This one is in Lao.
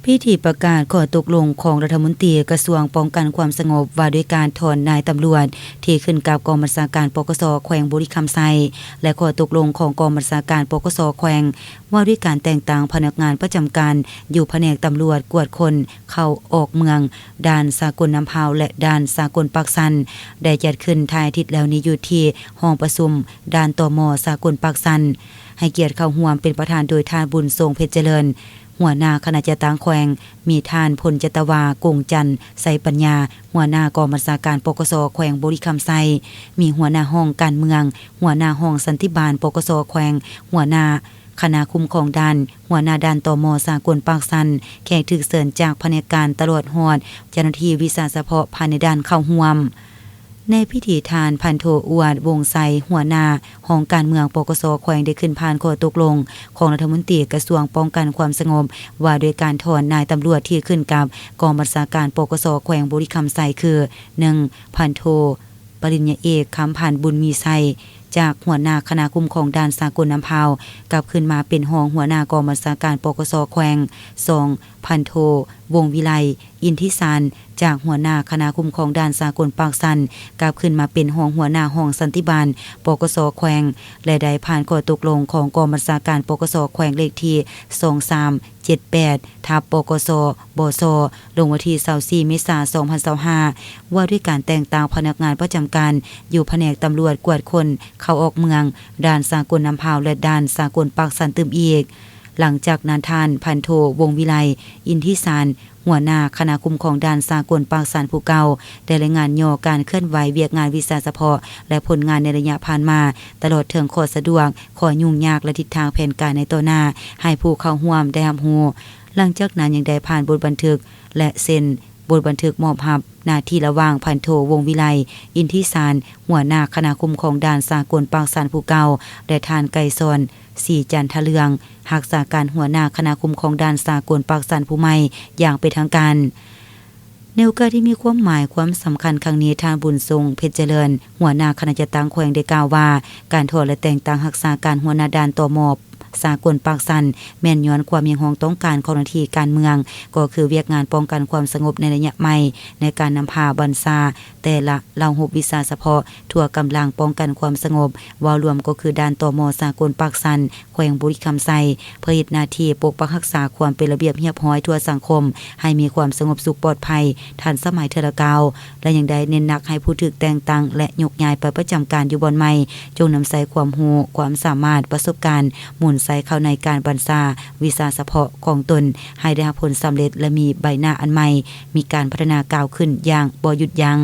ພິທີປະກາດຂໍ້ຕົກລົງຂອງລັດຖະມົນຕີກະຊວງປ້ອງກັນຄວາມສະຫງົບ ວ່າດ້ວຍການຖອນນາຍຕຳຫຼວດທີ່ຂຶ້ນກັບກອງບັນຊາການ ປກສ ແຂວງບໍລິຄຳໄຊ ແລະ ຂໍ້ຕົກລົງຂອງກອງບັນຊາການ ປກສ ແຂວງ ວ່າດ້ວຍການແຕ່ງຕັ້ງພະນັກງານປະຈຳການຢູ່ພະແນກຕຳຫຼວດກວດຄົນເຂົ້າອອກເມືອງ ດ່ານສາກົນນ້ຳພາວ ແລະ ດ່ານສາກົນປາກຊັນ ໄດ້ຈັດຂຶ້ນທ້າຍອາທິດແລ້ວນີ້ຢູ່ທີ່ຫ້ອງປະຊຸມດ່ານ ຕມ ສາກົນປາກຊັນ. ໃຫ້ກຽດເຂົ້າຮ່ວມເປັນປະທານໂດຍທ່ານ ບຸນຊົງ ເພັດຈະເລີນ ຫົວໜ້າຄະນະຈັດຕັ້ງແຂວງ, ມີທ່ານ ພົນຈັດຕະວາ ກົງຈັນ ໄຊປັນຍາ ຫົວໜ້າກອງບັນຊາການ ປກສ ແຂວງບໍລິຄຳໄຊ, ມີຫົວໜ້າຫ້ອງການເມືອງ, ຫົວໜ້າຫ້ອງສັນຕິບານ ປກສ ແຂວງ, ຫົວໜ້າຄະນະຄຸ້ມຄອງດ່ານ, ຫົວໜ້າດ່ານ ຕມ ສາກົນປາກຊັນ, ແຂກຖືກເຊີນຈາກພະແນກການ ຕະຫຼອດຮອດເຈົ້າໜ້າທີ່ວິຊາສະເພາະພາຍໃນດ່ານເຂົ້າຮ່ວມ. ໃນພິທີ ທ່ານ ພັນໂທ ອວດ ວົງໄຊ ຫົວໜ້າຫ້ອງການເມືອງ ປກສ ແຂວງ ໄດ້ຂຶ້ນຜ່ານຂໍ້ຕົກລົງຂອງລັດຖະມົນຕີກະຊວງປ້ອງກັນຄວາມສະຫງົບ ວ່າດ້ວຍການຖອນນາຍຕຳຫຼວດທີ່ຂຶ້ນກັບກອງບັນຊາການ ປກສ ແຂວງບໍລິຄຳໄຊ ຄື ໜຶ່ງ ພັນໂທ ປະລິນຍາເອກ ຄຳພັນ ບຸນມີໄຊ ຈາກຫົວໜ້າຄະນະຄຸ້ມຄອງດ່ານສາກົນນ້ຳພາວ ກັບຂຶ້ນມາເປັນຮອງຫົວໜ້າກອງບັນຊາການ ປກສ ແຂວງ, ສອງ ພັນໂທ ວົງວິໄລ ອິນທິສານ ຈາກຫົວໜ້າຄະນະຄຸ້ມຄອງດ່ານສາກົນປາກຊັນ ກັບຂຶ້ນມາເປັນຮອງຫົວໜ້າຫ້ອງສັນຕິບານ ປກສ ແຂວງ ແລະ ໄດ້ຜ່ານຂໍ້ຕົກລົງຂອງກອງບັນຊາການ ປກສ ແຂວງ ເລກທີ ສອງສາມເຈັດແປດ ທັບ ປກສ ບສ ລົງວັນທີ ຊາວສີ່ ເມສາ ສອງພັນຊາວຫ້າ ວ່າດ້ວຍການແຕ່ງຕັ້ງພະນັກງານປະຈຳການຢູ່ພະແນກຕຳຫຼວດກວດຄົນເຂົ້າອອກເມືອງ ດ່ານສາກົນນ້ຳພາວ ແລະ ດ່ານສາກົນປາກຊັນຕື່ມອີກ. ຫຼັງຈາກນັ້ນ ທ່ານ ພັນໂທ ວົງວິໄລ ອິນທິສານ ຫົວໜ້າຄະນະຄຸ້ມຄອງດ່ານສາກົນປາກຊັນຜູ້ເກົ່າ ໄດ້ລາຍງານຫຍໍ້ການເຄື່ອນໄຫວວຽກງານວິຊາສະເພາະ ແລະ ຜົນງານໃນໄລຍະຜ່ານມາ, ຕະຫຼອດເຖິງຂໍ້ສະດວກ, ຂໍ້ຫຍຸ້ງຍາກ ແລະ ທິດທາງແຜນການໃນຕໍ່ໜ້າ ໃຫ້ຜູ້ເຂົ້າຮ່ວມໄດ້ຮັບຮູ້. ຫຼັງຈາກນັ້ນຍັງໄດ້ຜ່ານບົດບັນທຶກ ແລະ ເຊັນບົດບັນທຶກມອບຮັບໜ້າທີ່ລະຫວ່າງ ພັນໂທ ວົງວິໄລ ອິນທິສານ ຫົວໜ້າຄະນະຄຸ້ມຄອງດ່ານສາກົນປາກຊັນຜູ້ເກົ່າ ແລະ ທ່ານ ໄກສອນ ສີຈັນທະເລື່ອງ ຮັກສາການຫົວໜ້າຄະນະຄຸ້ມຄອງດ່ານສາກົນປາກຊັນຜູ້ໃໝ່ຢ່າງເປັນທາງການ. ໃນໂອກາດທີ່ມີຄວາມໝາຍຄວາມສຳຄັນຄັ້ງນີ້, ທ່ານ ບຸນຊົງ ເພັດຈະເລີນ ຫົວໜ້າຄະນະຈັດຕັ້ງແຂວງ ໄດ້ກ່າວວ່າ ການຖອນ ແລະ ແຕ່ງຕັ້ງຮັກສາການຫົວໜ້າດ່ານ ຕມ ສາກົນປາກຊັນ ແມ່ນຍ້ອນຄວາມຮຽກຮ້ອງຕ້ອງການຂອງໜ້າທີ່ການເມືອງ, ກໍຄືວຽກງານປ້ອງກັນຄວາມສະຫງົບໃນໄລຍະໃໝ່ ໃນການນຳພາບັນຊາແຕ່ລະເຫຼົ່າຮົບວິຊາສະເພາະ ທົ່ວກຳລັງປ້ອງກັນຄວາມສະຫງົບ ເວົ້າລວມກໍຄືດ່ານ ຕມ ສາກົນປາກຊັນ ແຂວງບໍລິຄຳໄຊ ເພື່ອເຮັດໜ້າທີ່ປົກປັກຮັກສາຄວາມເປັນລະບຽບຮຽບຮ້ອຍທົ່ວສັງຄົມ ໃຫ້ມີຄວາມສະຫງົບສຸກປອດໄພ ທັນສະໄໝເທື່ອລະກ້າວ ແລະ ຍັງໄດ້ເນັ້ນໜັກໃຫ້ຜູ້ຖືກແຕ່ງຕັ້ງ ແລະ ຍົກຍ້າຍໄປປະຈຳການຢູ່ບ່ອນໃໝ່ ຈົ່ງນຳໃຊ້ຄວາມຮູ້, ຄວາມສາມາດ, ປະສົບການ ໝູນໃສ່ເຂົ້າໃນການບັນຊາວິຊາສະເພາະຂອງຕົນ ໃຫ້ໄດ້ຮັບຜົນສຳເລັດ ແລະ ມີໃບໜ້າອັນໃໝ່, ມີການພັດທະນາກ້າວຂຶ້ນຢ່າງບໍ່ຢຸດຢັ້ງ.